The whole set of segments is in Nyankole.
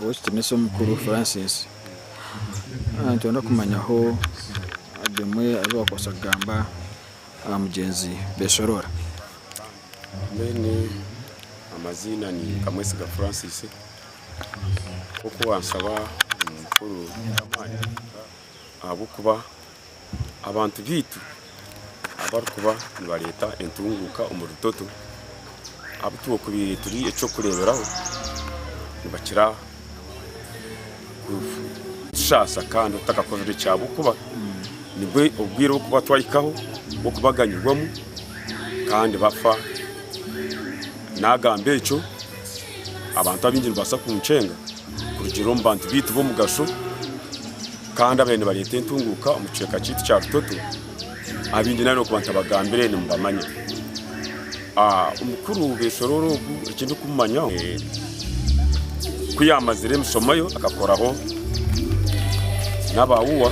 Ow'ekitiinisa Omukuru Francis, nitwenda kumanyaho bimwe ebi wakubaasa kugamba aha mugyenzi Beshorora. Mbwenu amaziina ni Kamwesiga Francis, nk'oku wansaba omukuru ahabw'okuba abantu baitu abarikuba nibareeta entunguuka omu Rutoto abu twakubaire turi eky'okureeberaho nibakira kutushaasa kandi tutakakozire eki ahabw'okuba nibwo obwire obukuba twahikaho bw'okubaganyirwamu kandi bafa. Naagamba ekyo abantu abaingi nibabaasa kunkyenga kurugiirira omu bantu baitu b'omugasho kandi abaire nibareeta entunguuka omu kicweka kyaitu kya Rutoto abaingi nari n'okuba ntabagambire nimubamanya. Omukuru Beshororo ogu eki ndikumumanyaho ku yaamazire emishomo ye akakoraho n'aba UWA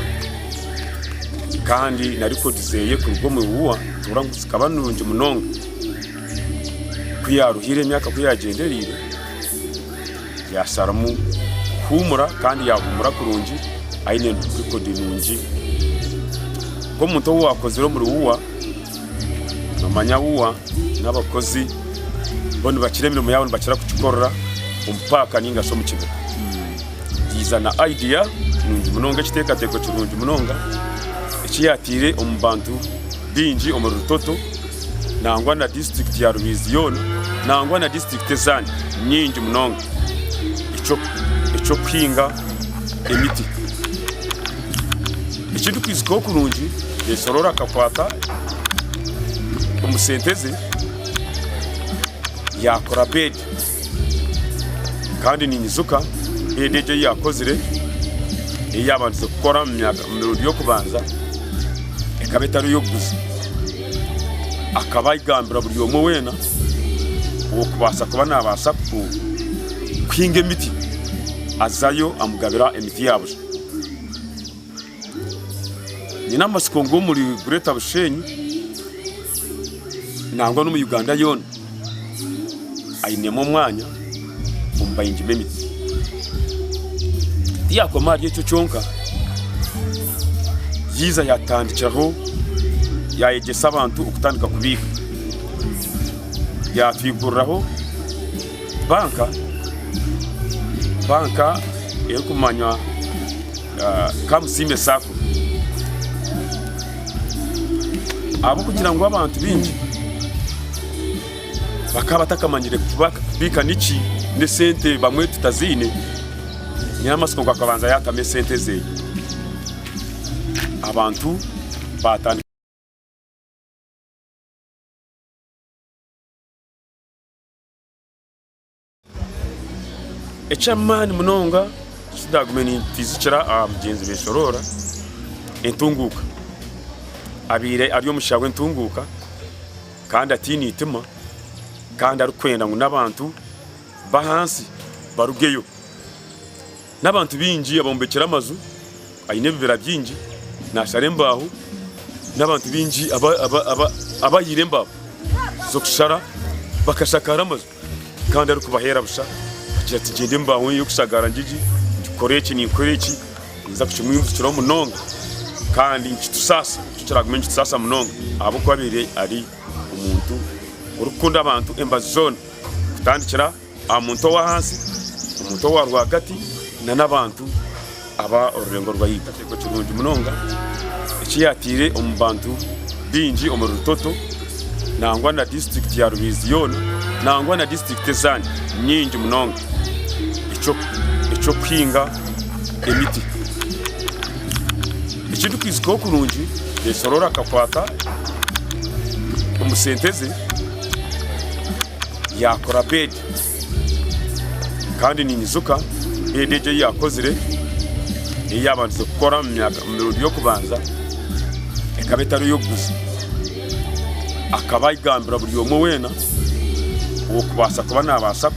kandi na records ze kuruga omu UWA nituhurira ngu zikaba nungi munonga. Ku yaaruhire emyaka ku yaagyendereire yaasharamu kuhuumura kandi yaahuumura kurungi aine record nungi. Nk'omuntu ou waakozire omuri UWA, noomanya UWA n'abakozi bo nibakira emirimo yaabo nibakira kugikorera omu paaka nainga shi omu kibira. Yaija na idea nungi munonga, ekiteekateeko kirungi munonga eki yaataire omu bantu baingi omuri Rutoto. nangwa na disiturikiti ya Rubirizi yoona nangwa na disiturikiti ezandi nyingi munonga eky'okuhinga emiti. Eki ndikwijukaho kurungi Neshororo akakwata omu sente ze yaakora beedi kandi ninyijuka beedi egyo ei yaakozire ei yaabandize kukora omu mirundi y'okubanza ekaba etari ey'okuguza. Akaba ayigambira buri omwe weena ow'okubaasa kuba naabaasa kuhinga emiti azayo amugabira emiti ya busha. Nyine amatsiko ngu omuri Greater Bushenyi nangwa n'omu Uganda yoona ainemu omwanya omu bahingi b'emiti. Tiyakoma ahari ekyo kyonka, yaija yatandikiraho yayegyesa abantu okutandika kubiika. Yatwiguriraho banka, banka erikumanywa nka Musiime Sacco. Ahabw'okugira ngu abantu baingi bakaba batakamanyire kubiika niki n'esente bamwe tutaziine, nyine amatsiko ngu akabanza yaatamu esente ze abantu baatandika. Eky'amaani munonga eki ndaagume ninkiijukira aha mugyenzi Beshorora, entunguuka. Abaire ari omushaija w'entunguuka kandi ataine eitima kandi arikwenda ngu n'abantu b'ahansi barugeyo. N'abantu baingi abombekire amaju, aine ebibira bingi, naashara embaaho, n'abantu baingi abahaire embaaho z'okushara bakashakaara amaju kandi arikubaheera busha agira ati gyenda embaaho ey'okushagaara ngigi ngikore eki ninkora eki ninza kukimwimukiraho munonga kandi nikitusaasa nikyo kiragume nikitusaasa munonga ahabw'okuba abaire ari omuntu orikukunda abantu embaju zoona kutandikira aha muntu ow'ahansi, omuntu owa rwagati n'abantu aba orurengo orw'ahaiguru. Ekiteekateeko kirungi munonga eki yaataire omu bantu baingi omuri Rutoto nangwa na disiturikiti ya Rubirizi yoona nangwa na disiturikiti ezandi nyingi munonga eky'okuhinga emiti. Eki ndikwijukaho kurungi, Neshororo akakwata omu sente ze. Yaakora beedi kandi ninyijuka beedi egyo ei yaakozire ei yaabandize kukora omu mirundi y'okubanza ekaba etari ey'okuguza. Akaba ayigambira buri omwe weena ow'okubaasa kuba naabaasa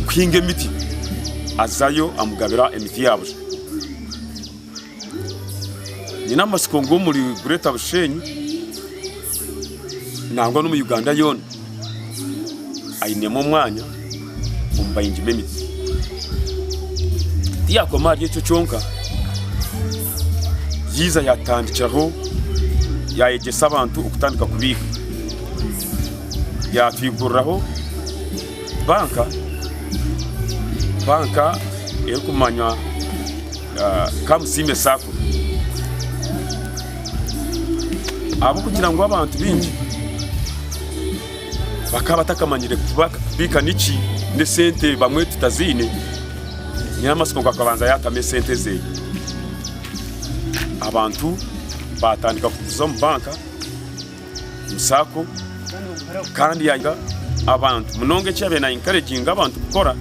kuhinga emiti azayo amugabira emiti ya busha. Nyine amatsiko ngu omuri Greater Bushenyi nangwa n'omu Uganda yoona ainemu omwanya omu bahingi b'emiti. Tiyakoma ahari ekyo kyonka, yaiza yatandikiraho yayegyesa abantu okutandika kubiika. Yatwiguriraho banka, banka erikumanywa Kamusiime Sacco. Ahabw'okugira ngu abantu baingi bakaba batakamanyire kubiika niki n'esente bamwe tutaziine, nyine amatsiko ngu akabanza yaatamu esente ze. Abantu baatandika kuza omu banka, omu saako kandi yahiga abantu munonga eki yaabaire na encouraginga abantu kukora,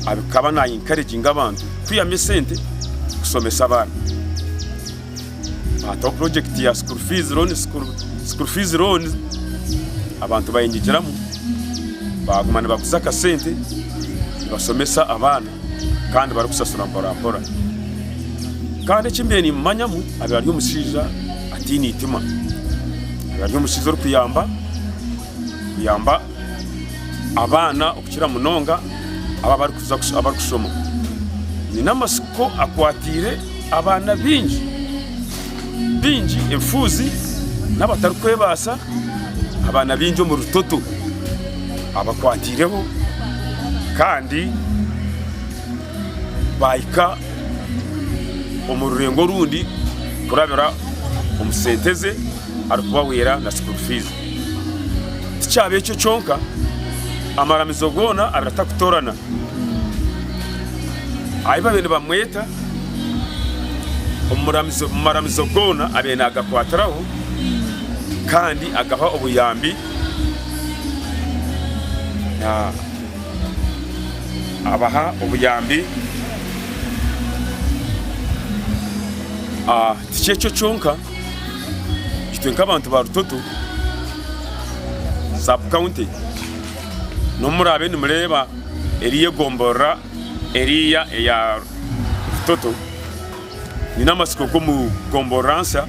akaba na encouraginga abantu kwihamu esente kushomesa abaana. Baataho purojekiti ya school fees loan, school fees loan abantu bayenyigiramu baaguma nibaguza akasente nibashomesa abaana kandi barikusasura mpora mpora. Kandi eki mbaire nimmanyamu abaire ari omushaija ataine itima, abaire ari omushaija orikuyamba kuyamba abaana okukira munonga abo abarikuza abarikushoma. Nyine amatsiko akwatiire abaana baingi baingi efuuzi n'abatarikwebaasa, abaana baingi omu rutoto abakwatiireho kandi baahika omu rurengo orundi kurabira omu sente ze arikubahwera na school fees. Tikyaba ekyo kyonka, amaramizo goona abaire atakutoorana. Ahu babaire nibamweta omu maramizo goona abaire naagakwatiraho kandi agaha obuyambi. Abaha obuyambi. Tikyo kyonka, itwe nk'abantu ba Rutoto sub county n'obu muraabe nimureeba eriya egomborora eriya eya Rutoto, nyine amatsiko g'omu gomborora nsya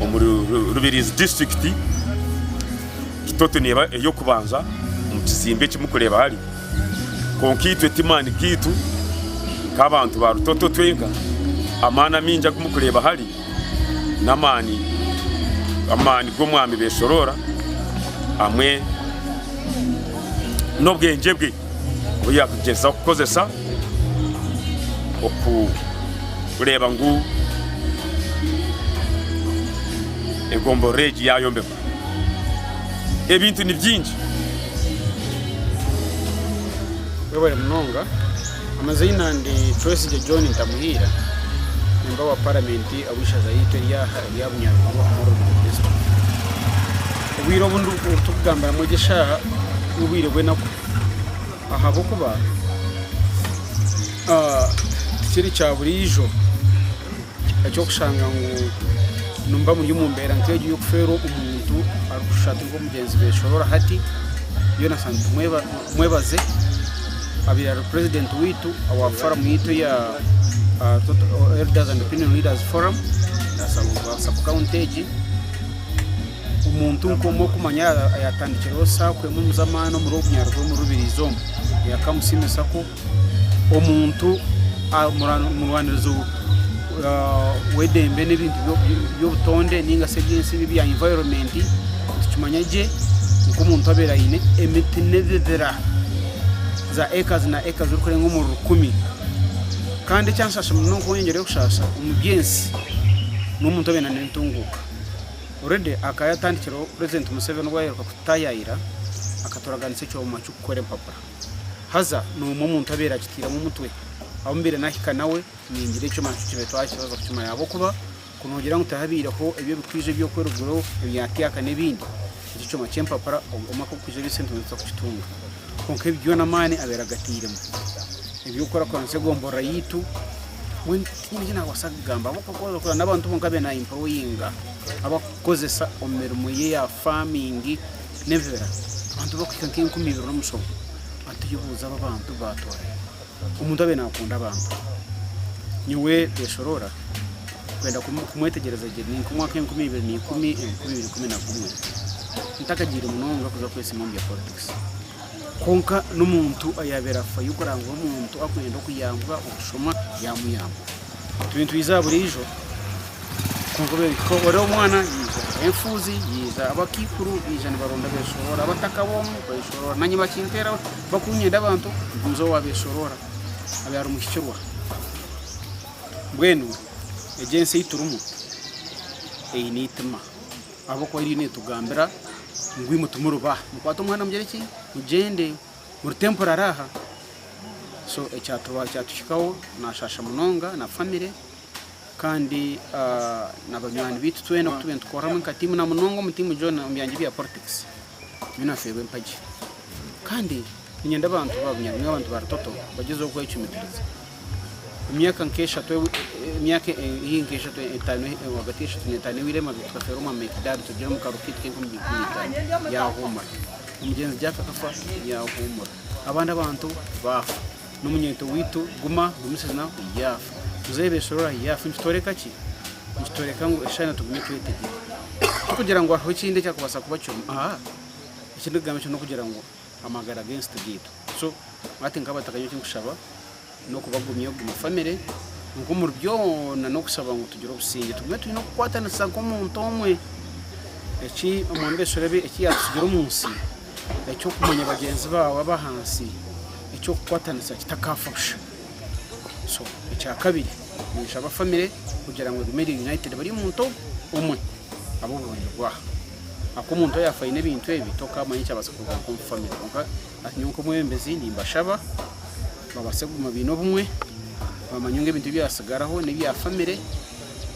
omuri Rubirizi disiturikiti. Rutoto neeba ey'okubanza omu kizimbe eki murikureeba hari. Kwonka itwe ti maani gaitu nk'abantu ba Rutoto twenka, amaani amaingi agu murikureeba hari n'amaani amaani g'omwami Beshoroora hamwe n'obwengye bwe obu yaakugyezaho kukozesa okureeba ngu egomborora egi yaayombekwa. Ebintu ni bingi. Webare munonga. Amaziina ndi Twesigye John Ntamuhiira, memba wa paramenti ow'eishaza ryaitu eryaha erya Bunyaruguru omuri Rubiri disiturikiti. Obwire obu turikugambiramu egi eshaaha n'obwire bw'enaku ahabw'okuba tikiri kya buriijo eky'okushanga ngu nimuba muri omu mbeera nk'egyo y'okufeerwa omuntu arikushusha ati nk'omugyenzi Beshorora hati, Jonathan Tumwebaze abaire ari purezidenti waitu owa foramu yaitu eya Elders and Opinion Leaders Forum eya sabu kawunti egi. Omuntu nk'omwe okumanya ayatandikireho saako emwe omu z'amaani omuri obunyaruguru omuri Rubirizi omu eya Kamusiime Sacco. Omuntu omurwanirizi w'eddembe n'ebintu by'obutonde ninga shi eby'ensi ebi ebya environment nitukimanya gye nk'omuntu obaire aine emiti n'ebibira za acres na acres zirikurenga omuri rukumi. Kandi ekyanshaasha munonga ku nyongyeireyo kushaasha omu by'ensi n'omuntu obaire n'entunguuka. Already akaba yaatandikireho Purezidenti Museveni obu yaheruka kututaayaayira akaturaganisa ekyoma ky'okukora empapura. Haza n'omwe omuntu abaire akitairemu omutwe, ahu mbaire nahika nawe ningira ekyoma nikyo kibaire twakibaza kukimanya ahabw'okuba ku noogira ngu tihabaireho ebi ebikwija eby'okwerugura ebya tyaka n'ebindi, eki ekyoma ky'empapura omwaka ogukwija eby'esente noija kukitunga. Kwonka ebi byona amaani abaire agatairemu. Eby'okukurakuranisa egomborora yaitu mbwenu tihaine eki naabaasa kugamba ahabw'okuba n'abantu bonka abaire nayemporoyinga abakukozesa omu mirimo ye ya famingi n'ebibira, abantu bakuhika nk'enkumi ibiri n'omushomo batuyebuuza aba abantu baatwara hi? Omuntu abaire naakunda abantu. Nyowe Beshorora kwenda kumwetegyereza gye ni nk'omwaka 2010, 2011 ntakagiire munonga kuza kwesimba omu bya politics. Kwonka n'omuntu ayaabaire afayo kureba ngu omuntu akwenda okuyambwa okushoma yaamuyamba. Tube nitwija buriijo kwonka ori omwana yaija, enfuuzi yaija, abakaikuru baija nibaronda beeshoroora, abataka boona beeshoroora, naanye bakinteeraho bakunyenda abantu nza owa beeshoroora abe ari muhikirwa. Mbwenu egi ensi ei turimu eine eitima. Ahabw'okuba eriyo neetugambira ngu imwe timuri baaha. Mukwate omuhanda mugire ki? Mugyende. Muri temporary aha. So ekyatuba kyatuhikaho naashaasha munonga na family kandi na banywani baitu twena oku tubaire nitukorera hamwe nka tiimu na munonga omu tiimu joona omu byangye bya politics nyowe naafeerwa empagi. Kandi niinyenda abantu ba Bunyarwenya abantu ba Rutoto bagyezeho kwecumitiriza. Emyaka nk'eshatu emyaka haihi nk'eshatu etaano ahagati y'eshatu n'etaano ehweire emabega tukafeerwa omwami Mekidadi tugire omu karugu kaitu k'enkumi ibiri ikumi n'itaano yaahuumura. Omugyenzi Jack akafa yaahuumura. Abandi abantu baafa. N'omunyeeto waitu Guma Gumisiriza yaafa. Muzeeyi Besorora yaafa. Nikitworeka ki? Nikitworeka ngu eshaaha yoona tugume twetegire. Tikugira ngu hariho ekindi ekyakubaasa kuba kirimu, aa eki ndikugamba ekyo n'okugira ngu amagara g'ensi ti gaitu. So hati nk'abataka nyowe eki nkushaba n'okubagumya okuguma family kwonka omuri byona n'okushaba ngu tugire obusingye tugume twine okukwatanisa nk'omuntu omwe. Eki omwami Beshore eki yatutsigira omu nsi eky'okumanya bagyenzi baawe ab'ahansi eky'okukwatanisa kitakafa busha. So ekyakabiri ninshaba family kugira ngu egume eri united bari omuntu omwe ahabw'oburungi bwaha. Ahakuba omuntu oyaafa aine ebintu ebi tokaamanya ekyabaasa kuruga nk'omu family kwonka Nyowe nk'omwebembezi nimbashaba babaase kuguma baine obumwe, bamanye ngu ebintu ebyatsigaraho n'ebya famire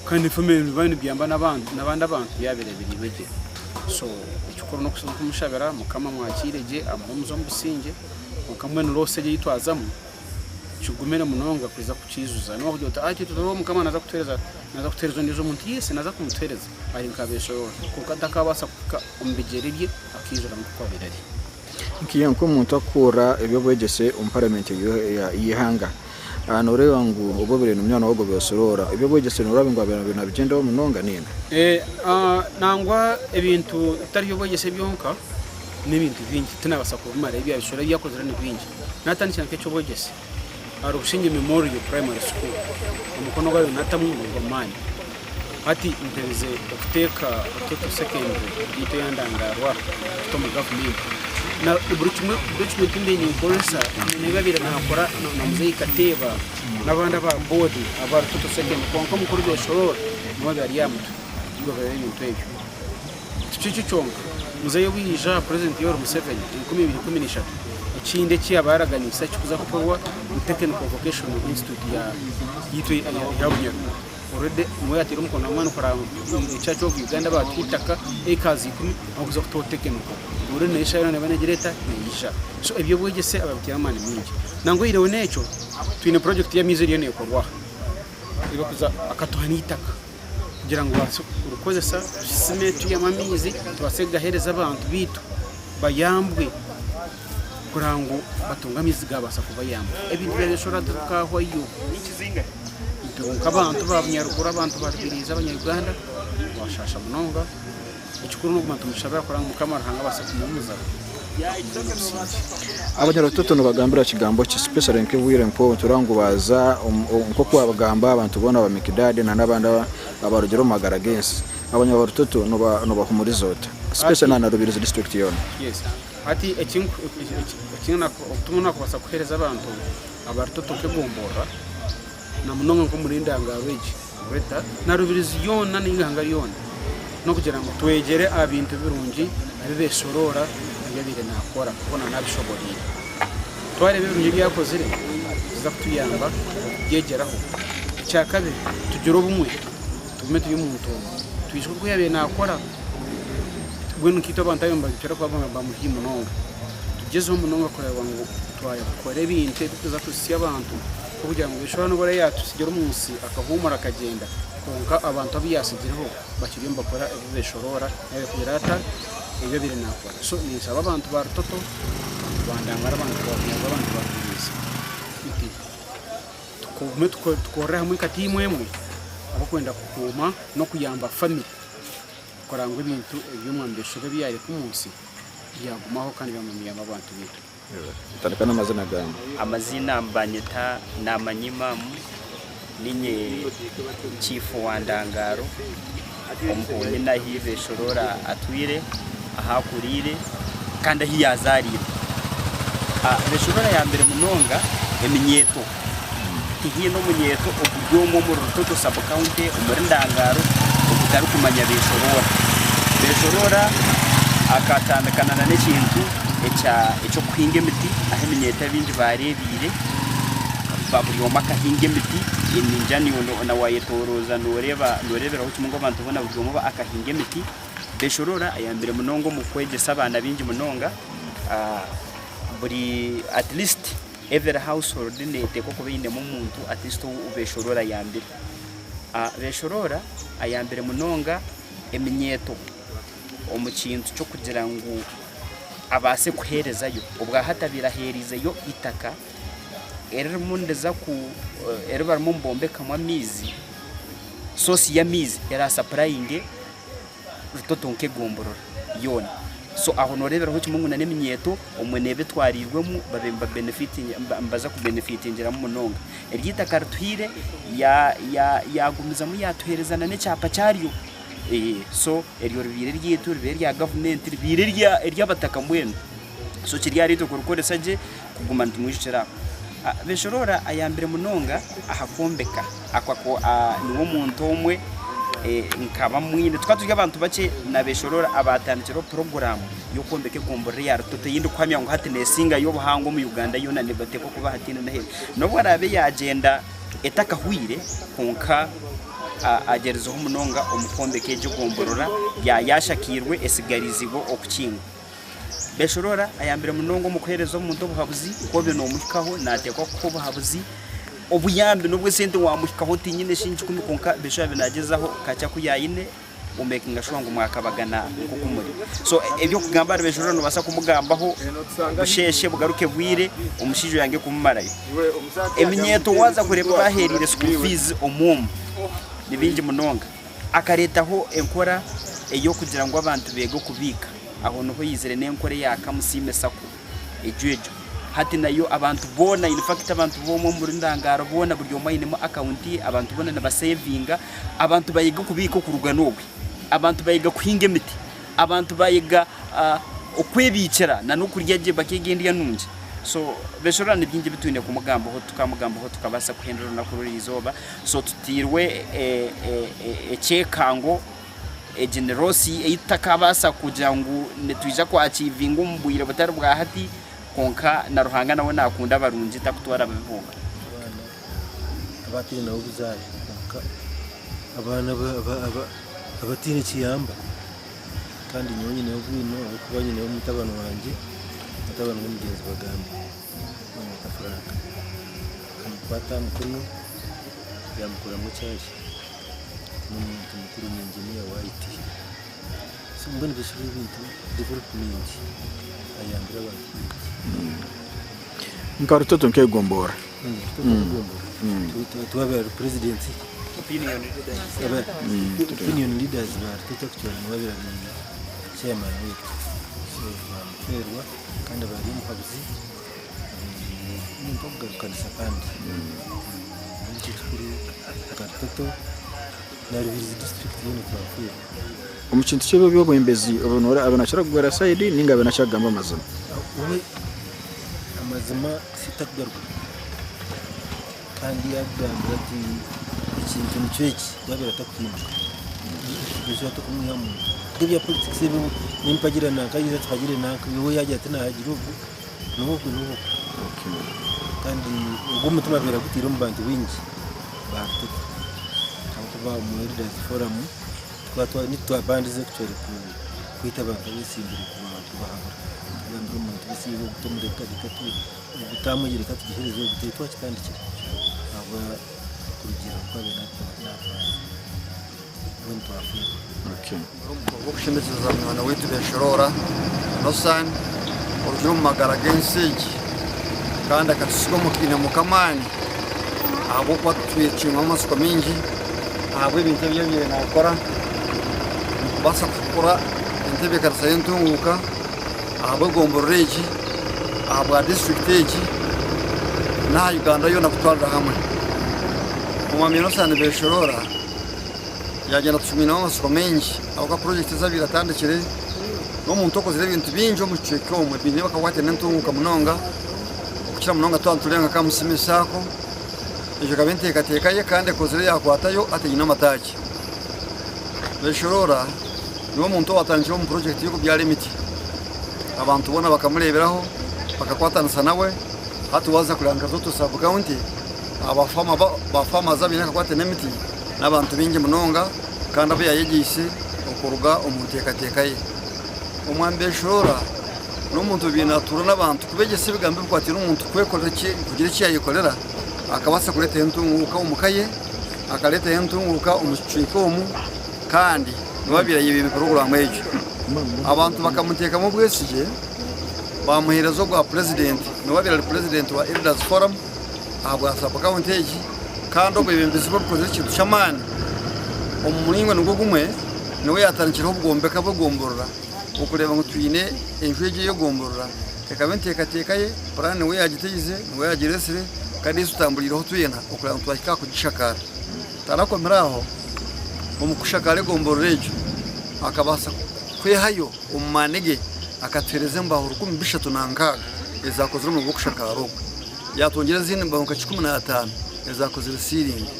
kandi famire nibiba nibiyamba n'abandi abantu byabaire biriirwe gye. So ekikuru n'okumushabira Mukama amwakiire gye amuhuumuze omu busingye kwonka mbwenu loss egi ei twazamu kigumire munonga kuza kukiijuza. Noba wakugira oti ati Mukama naaza kutuheereza naaza kutuheereza ondiijo muntu, yes naaza kumutuheereza ari nka Besoroora kwonka takabaasa kuhika omu bigyere bye akaijura nk'oku abaire ari. Nkiiha nk'omuntu arikukurira eby'obwegyese omu paramenti y'eihanga, nooreeba ngu obu obaire n'omunywani waawe Besoroora, eby'obwegyese nooreeba ngu abaire nabigyendaho munonga nainga? Nangwa ebintu bitari by'obwegyese byonka n'ebintu bingi tinabaasa kubimara ebi Besoroora ebi yakozire ni bingi. Natandikira nk'eky'obwegyese ahari Busingye Memorial Primary School, omukono ogu abaire natamu n'ogw'amaani. Hati mperize okuteeka Rutoto Secondary yaitu eya ndangaarwa kuta omu gavumenti. Na buri kimwe document mbaire ninkozesa n'ebi abaire naakora na muzeeyi Kateeba n'abandi aba boodi aba Rutoto Secondary kwonka omukuru Beshoroora niwe abaire ari aha mutwe gw'okugoberera ebintu ebyo. Tikyo kyonka, muzeeyi obu yaija aha Purezidenti Yoweri Museveni 2013, ekindi eki yaaba yaraganiise ekirikuza kukorwa ni Technical Vocational Institute yaitu eya Bunyaruguru. Already niwe yateire omukono gw'amaani kureba ngu Church of Uganda baatuha eitaka acres ikumi ahu kuza kutaho Technical. Already nayo eshaaha yoona neeba negira eta? Neija. So eby'obwegyese ababiteire amaani maingi. Nangwa oihireho n'ekyo, twine project y'amaizi eriyo neekorwa aha. Ei barikuza akatuha n'eitaka kugira ngu babaase kurikozesa tusime twihemu amaizi tubaase kugaheereza abantu baitu bayambwe kureba ngu batunge amaizi gaabaasa kubayamba. Ebintu bya Besoroora tibikaahwayo. Itwe nk'abantu ba Bunyaruguru, abantu ba Rubirizi, Abanya-Uganda, twashaasha munonga. Ekikuru n'okuguma nitumushabira kureba ngu Mukama Ruhanga abaase kumuhumuza agume n'obusingye. Abanyarutoto nibagambira kigambo ki especially nk'obwire nk'obu nitureba ngu baaza nk'oku wabagamba abantu boona ba Mikidadi na n'abandi abarugire omu magara g'ensi. Abanyarutoto nobahumuriza ota especially na Rubirizi district yoona? Yes. Hati eki obutumwa obu nakubaasa kuheereza abantu Abarutoto nk'egomborora na munonga nk'omuri Ndangarwa egi, Greater, na Rubirizi yoona n'eihanga ryona n'okugira ngu twegyere aha bintu birungi ebi Besoroora ebi abaire naakora kuko na naabishoboreire. Twareeba ebirungi ebi akozire nibiza kutuyamba okubyegyeraho. Ekyakabiri, tugire obumwe, tugume turi omuntu omwe, twijuke oku yaabaire naakora. Mbwenu nkaitwe abantu ababaire nibakira kuba bamuri haihi munonga, tugyezeho munonga kureeba ngu twakora ebintu ebirikuza kuhitsya abantu kugira ngu Yeshua n'obu araabe yaatutsigira omu nsi akahuumura akagyenda, kwonka abantu abu yaatsigireho bakiriyo nibakora ebi beeshoroora nabi kugira ata ebi abaire naakora. So ninshaba abantu ba Rutoto, abantu ba Ndangara, abantu ba Bunyarwa, abantu ba Rubirizi nti tugume tukorere hamwe nka tiimu emwe ahabw'okwenda kukuuma n'okuyamba famire kureba ngu ebintu ebi omwami Beshobe ebi yaareka omu nsi byagumaho kandi byaguma nibiyamba abantu baitu. Tandika n'amazina gaawe. Amaziina nibanyeta Namanya Imam, ninye Chief wa Ndangaro omu nyine ahi Beshorora atwire, ahu akuriire kandi ahu yazaariirwe. Beshorora ayambire munonga eminyeeto, tihaine omunyeeto oguri omwe omuri Rutoto sub county omuri Ndangaro ogutarikumanya Beshorora. Beshorora akatandikana na n'ekintu eky'okuhinga emiti ahu eminyeeto abaingi baareebiire buri omwe akahinga emiti ningira naiwe na waayetoorooza nooreeba nooreeberaho kimwe ngu abantu boona buri omwe akahinga emiti. Beshorora ayambire munonga omu kwegyesa abaana baingi munonga buri at least every household neeteekwa kuba einemu omuntu at least ou Beshorora ayambire. Beshorora ayambire munonga eminyeeto. omu kintu ky'okugira ngu abaase kuheerezayo. Obwahati abaire aheereizeyo eitaka eririmu niriza ku eri barimu nibombekamu amaizi, source y'amaizi eraasapurayinge Rutoto nk'egomborora yoona. So aho nooreeberaho kimwe ngu n'eminyeeto obumwe neeba etwariirwemu babe nibaza kubenefitingiramu munonga. Eryo eitaka rituhaire yaagumizamu yaatuheereza n'ekyapa kyaryo. So eryo ribaire eryaitu, ribaire erya gavumenti, ribaire ery'abataka mbwenu. So kiri ahariitwe kurikoresa gye kuguma nitumwijukira aho. Beshorora ayambire munonga aha kwombeka. Niwe omuntu omwe nkaba mwine, tukaba turi abantu bakye na Beshorora abaatandikiraho puroguraamu y'okwombeka egomborora eya Rutoto ei ndikuhamya ngu hati neesingayo obuhango omu Uganda yoona nibateekwa kuba hataine n'aheeru. N'obu araabe yaagyenda etakahwaire kwonka agyerizeho munonga omu kwombeka egyo gomborora ya yashakiirwe esigariizibwe okukingwa. Beshorora ayambire munonga omu kuheereza omuntu obuhabuzi ku obe nomuhikaho nateekwa kukuha obuhabuzi, obuyambi n'obw'esente wamuhikaho oti nyine shilingi ikumi kwonka Beshorora abe nagyezaho kakye aku yayine omekinga shuwa ngu mwakabagana nk'oku muri. So eby'okugamba ahari Beshorora nobaasa kumugambaho busheeshe bugaruke bwire omushaija oyange kumumarayo. Eminyeeto waaza kureeba abaheereire school fees omu omu ni baingi munonga. Akareetaho enkora ey'okugira ngu abantu beege okubiika. Aho niho yaizire n'enkora eya Kamusiime Sacco egyo egyo. Hati nayo abantu boona in fact abantu boona omuri Ndangaro boona buri omwe ainemu akawunti ye, abantu boona nibasevinga, abantu bayega okubiika okuruga n'obwe. Abantu bayega kuhinga emiti, abantu bayega okwebiikira na n'okurya gye bakeega endya nungi. So Beshorora ni bingi ebi twine kumugambaho tukamugambaho tukabaasa kuhendera orunaku rw'eri izooba. So tutairwe ekyekango Egi ni loss ei tutakabaasa kugira ngu nitwija kwakiivinga omu bwire butari bwa hati, kwonka na Ruhanga nawe naakunda abarungi takutwara babi bonka. Abaana abataine nabo buzaare kwonka abaana abataine kiyamba kandi nyowe nyineho bwino ahabw'okuba nyineho mutabani wangye, mutabani w'omugyenzi Bagambe bamweta Frank nkamukwata aha mukono yamukoramu ekyari. N'omuntu mukuru ni engineer wa IT. So mbwenu ebyo biri ebintu development ayambire abantu baingi. Nka Rutoto nk'egomborora. Rutoto nk'egomborora. Twaba ari president opinion leaders ba Rutoto actually niwe abaire ari chairman waitu. So twamuferwa kandi aba ari omuhabuzi omuntu wokugarukanisa kandi. Nikyo kikuru nka Rutoto na Rubirizi district yoona twafiirwa. Omu kintu ky'eby'obwebembezi abe nakira kugwera sayidi ninga abe nakira kugamba amazima? We amazima takugaruka kandi yakugambira ati ekintu nikyo eki yabeera atakuhinduka ekyo tokumwihamu muntu. Ebya politics ebyo nimpagira nanka yaija ati mpagire nanka we yagira ati nahagira ogu N'obwo n'obwo kandi ogwo omutima abaire agutaire omu bantu baingi ba Rutoto ahabw'okuba omu Elders Forum tukaba nitwabandize kucwera kwita abantu abesimbire kubahabura kugambira omuntu bisi ogu tomureka reka ogu taamu egi reka tugihereze ogu titwe twakitandikire ahabwa kurugiirira oku abaire natwaza mbwenu twafiirwa. Ogw'okushemezeza munywani waitu Beshorora Nosan orugire omu magara g'ensi egi kandi akatutsiga omu kaina k'amaani ahabw'okuba twecwiremu amatsiko maingi ahabw'ebintu ebi yabaire naakora omu kubaasa kukora entebeekanisa y'entunguuka ahabw'egomborora egi. ahabwa disiturikiti egi n'aha Uganda yoona kutwarira hamwe. Omwami Innocent Beshorora yaagyenda atushumwinemu amatsiko maingi ahabw'okuba purojekiti ezi abaire atandikire n'omuntu okozire ebintu bingi omu kicweka omwe biine akakwate n'entunguuka munonga okukira munonga twaba nitureeba nka Kamusime Sacco egyo ekaba enteekateeka ye kandi ekozire yaakwatayo hati eine amataagi. Beshorora niwe muntu owatandikire omu purojekiti y'okubyara emiti. Abantu boona bakamureeberaho, bakakwatanisa nawe. Hati waaza kureeba nka Zooto Sub County, abafaama ba farmers abaine akakwate n'emiti n'abantu baingi munonga kandi abu yaayegyeise okuruga omu nteekateeka ye. Omwami Beshorora n'omuntu obaire naatuura n'abantu kubeegyesa ebigambo ebikwataine omuntu kwekorera kugira eki yaayekorera akabaasa kureetaho entunguuka omu ka ye, akareetaho entunguuka omu kicweka omu. Kandi niwe abaire ayebembire puroguraamu egyo. Abantu bakamuteekamu obwesigye baamuheereza obwa purezidenti. Niwe abaire ari purezidenti wa Elders Forum ahabwa sub-county egi kandi obwebembezi bwe bukozire ekintu ky'amaani. Omu muringo nigwo gumwe, niwe yaatandikireho obwombeka bw'egomborora okureeba ngu twine enju egi ey'egomborora. Ekaba enteekateeka ye, puraani niwe yaagiteize, niwe yaagireetsire kandi ei tutamburiireho twena okureeba ngu twahika aha kugishakaara. Tarakomire aho, omu kushakaara egomborora egyo, akabaasa kwehayo omu maani ge akatuheereza embaaho 360 ezaakozire omurimo gw'okushakaara ogwo. Yaatwongyera ezindi mbaaho nka 150 ezaakozire siiringi.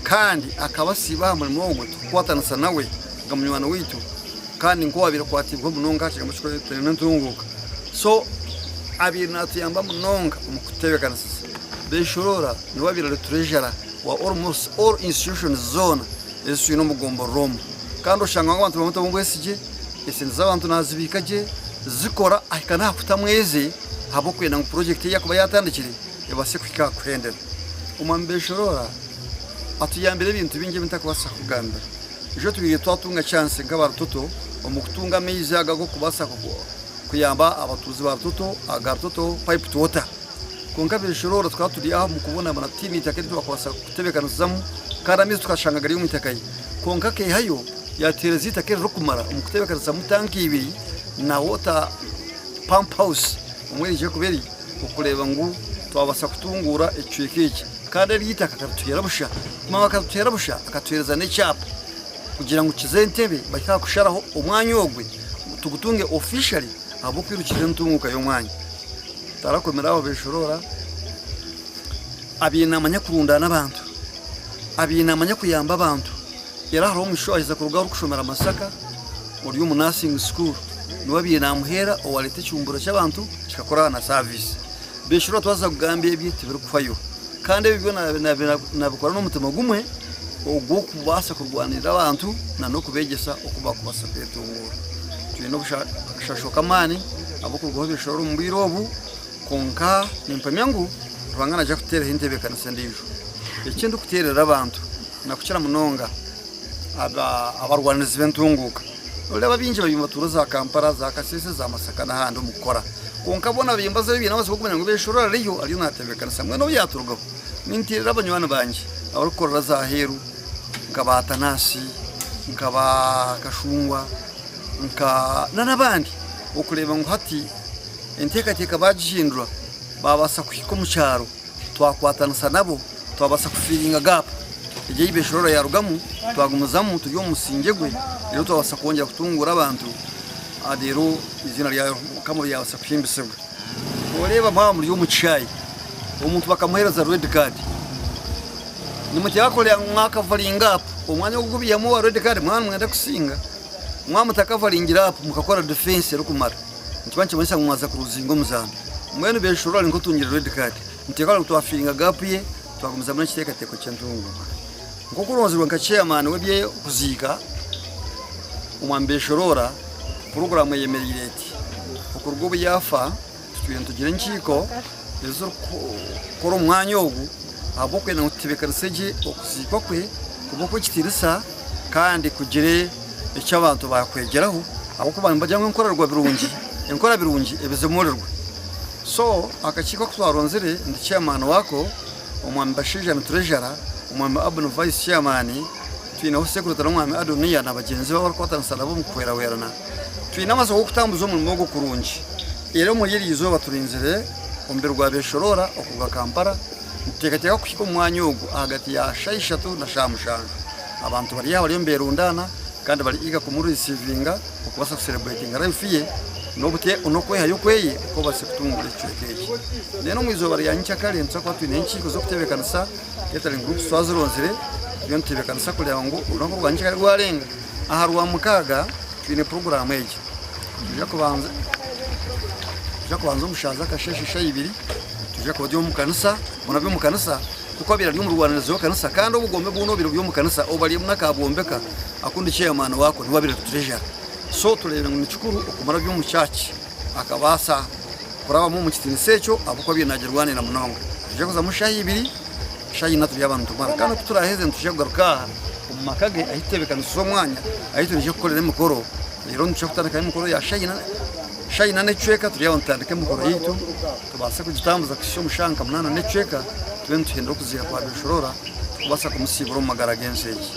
Kandi akaba asiiba aha murimo ogwo turikukwatanisa nawe nka munywani waitu kandi nk'owaabaire akwatiibweho munonga aha kigambo ky'okureetera entunguuka. So abaire naatuyamba munonga omu kututebeekanisiza. Beshorora niwe abaire ari treasurer. wa almost all institutions zoona ezi twine omu gomborora omu kandi oshanga ngu abantu nibamutamu obwesigye, esente z'abantu nazibiika gye zikora ahika n'aha kutamu eze ahabw'okwenda ngu purojekiti ei akuba yatandikire ebaase kuhika aha kuhendera. Omwami Beshorora atuyambire ebintu bingi ebi ntakubaasa kukugambira. Ijo tubaire twatunga chance nk'aba Rutoto omu kutunga amaizi ago ag'okubaasa kuyamba abatuuzi ba Rutoto aga Rutoto piped water. Kwonka Beshorora tukaba turi aho omu kubonabona tutaine itaka eri twakubaasa kutebeekanisizamu kandi amaizi tukashanga gari omu itaka ye. Kwonka akeehayo yaatuheereza eitaka eririkumara omu kutebeekanisizamu tanka ibiri na water pump house omwe eriija kuba eri okureeba ngu twabaasa kutunguura ekicweka eki. Kandi eryo eitaka akarituheera busha. Kumara ngu akarituheera busha, akatuheereza n'ekyapa kugira ngu kize Entebbe bahike aha kusharaho omwanya ogwe tugutunge officially ahabw'okwirukirira entunguuka y'omwanya. Tarakomire aho Beshorora abaire namanya kurundaana abantu, abaire namanya kuyamba abantu. Era hariho omushaho aheza kuruga ahu arikushomera Masaka ori omu nursing school niwe abaire namuheera owareeta ekihumburo ky'abantu kikakora aha na service. Beshorora twaza kugamba ebye tibirikuhwayo kandi ebyo byona nabikora n'omutima gumwe ogw'okubaasa kurwanirira abantu n'okubegyesa oku bakubaasa kwetunguura. Twine obushasho k'amaani ahabw'okurugaho Beshorora omu bwire obu, kwonka nimpamya ngu Ruhanga naija kututeeraho entebeekanisa endiijo. Eki ndikuteerera abantu nakukira munonga abarwanirizi b'entunguuka. Noreeba baingi bariyo nibatuura za Kampala, za Kasese, za Masaka n'ahandi omu kukora. Kwonka boona bimbazayo baine amatsiko g'okumanya ngu Beshorora ariyo, ariyo naatebeekanisa mbwenu obu yaaturugaho. Ninteerera banywani bangye abarikukorera za aheeru nka ba Tanasi, nka ba Kashungwa, nka n'abandi okureeba ngu hati enteekateeka baagihindura baabaasa kuhika omu kyaro twakwatanisa nabo twabaasa kufiiringa gaapu egyo ei Beshorora yaarugamu twagumizamu turi omu musingye gwe reero twabaasa kwongyera kutunguura abantu reero eiziina rya Mukama ryabaasa kuhimbisibwa. Nooreeba mwaba muri omu kishaayi omuntu bakamuheereza red card nimuteekwa kureeba ngu mwakavaringa apu omwanya ogu gubaihamu owa red card mwaba nimwenda kusinga mwaba mutakavaringire apu mukakora defense erikumara nikiba nikimanyisa ngu mwaza kuruzinga omuzaano. Mbwenu Beshorora ari nk'otungire red card nituteekwa kureeba ngu twafiringa gaapu ye twagumizamu n'ekiteekateeko ky'entunguuka. Nk'oku oronzirwe nka chairman w'eby'okuziika omwami Beshorora, puroguraamu eyemereire eti, Okuruga obu yaafa tutwire nitugira enkiiko ezirikukora omu mwanya ogu ahabw'okwenda ngu tutebeekanise gye okuziikwa kwe kube okw'ekitiinisa kandi kugire eki abantu baakwegyeraho ahabw'okuba nibagira ngu enkorerwa birungi enkora birungi ebizimurirwe. So akakiiko aku twaronzire ndi chairman waako, Omwami Bashaija ni Treasurer, Omwami Abu ni Vice Chairman, twineho Secretary Omwami Adoniya na bagyenzi be abarikukwatanisa nabo omu kuhwerahwerana. Twine amatsiko g'okutambuza omurimo ogu kurungi. Era omuri eryo izooba turinzire omubiri gwa Beshorora okuruga Kampala, nituteekateeka kuhika omu mwanya ogu ahagati ya shaaha ishatu na shaaha mushanju. Abantu bari aha bariyo niberundaana kandi bari eager kumurisiivinga okubaasa kusereburetinga life ye n'okwehayo kweye oku abaasize kutunguura ekicweka eki. Then omu izooba rya nyenkyakare nituza kuba twine enkiiko z'okutebeekanisa catering groups twazironzire turiyo nitutebeekanisa kureeba ngu orunaku rwa nyenkyakare rwarenga. Aha Rwamukaaga twine puroguraamu egi, nitwija kubanza nitwija kubanza omu shaaha z'akasheeshe shaaha ibiri nitwija kuba turi omu kanisa, boona bari omu kanisa kuko abaire ari omurwanirizi w'ekanisa kandi obugombe bwona obubaire buri omu kanisa obu ari n'akabwombeka aku ndi chairman waako niwe abaire ari treasurer. So tureebire ngu ni kikuru okumara omu church akabaasa kurabamu omu kitiinisa ekyo ahabw'okuba abaire naagirwanira munonga. Nitwija kuzamu shaaha ibiri. Shaaha ina turi aba nitumara kandi oku turaaheze nitwija kugaruka aha omu maka ge ahu tutebeekanisize omwanya ahu turaije kukorera emikoro. Reero nitwija kutandikaho emikoro ya shaaha ina, shaaha ina n'ekicweka turi aho nitutandika emikoro yaitu tubaase kugitambuza kuhitsya omu shaaha nka munaana n'ekicweka tube nituhindura okuziika kwa Beshorora tukubaasa kumusiibura omu magara g'ensi egi.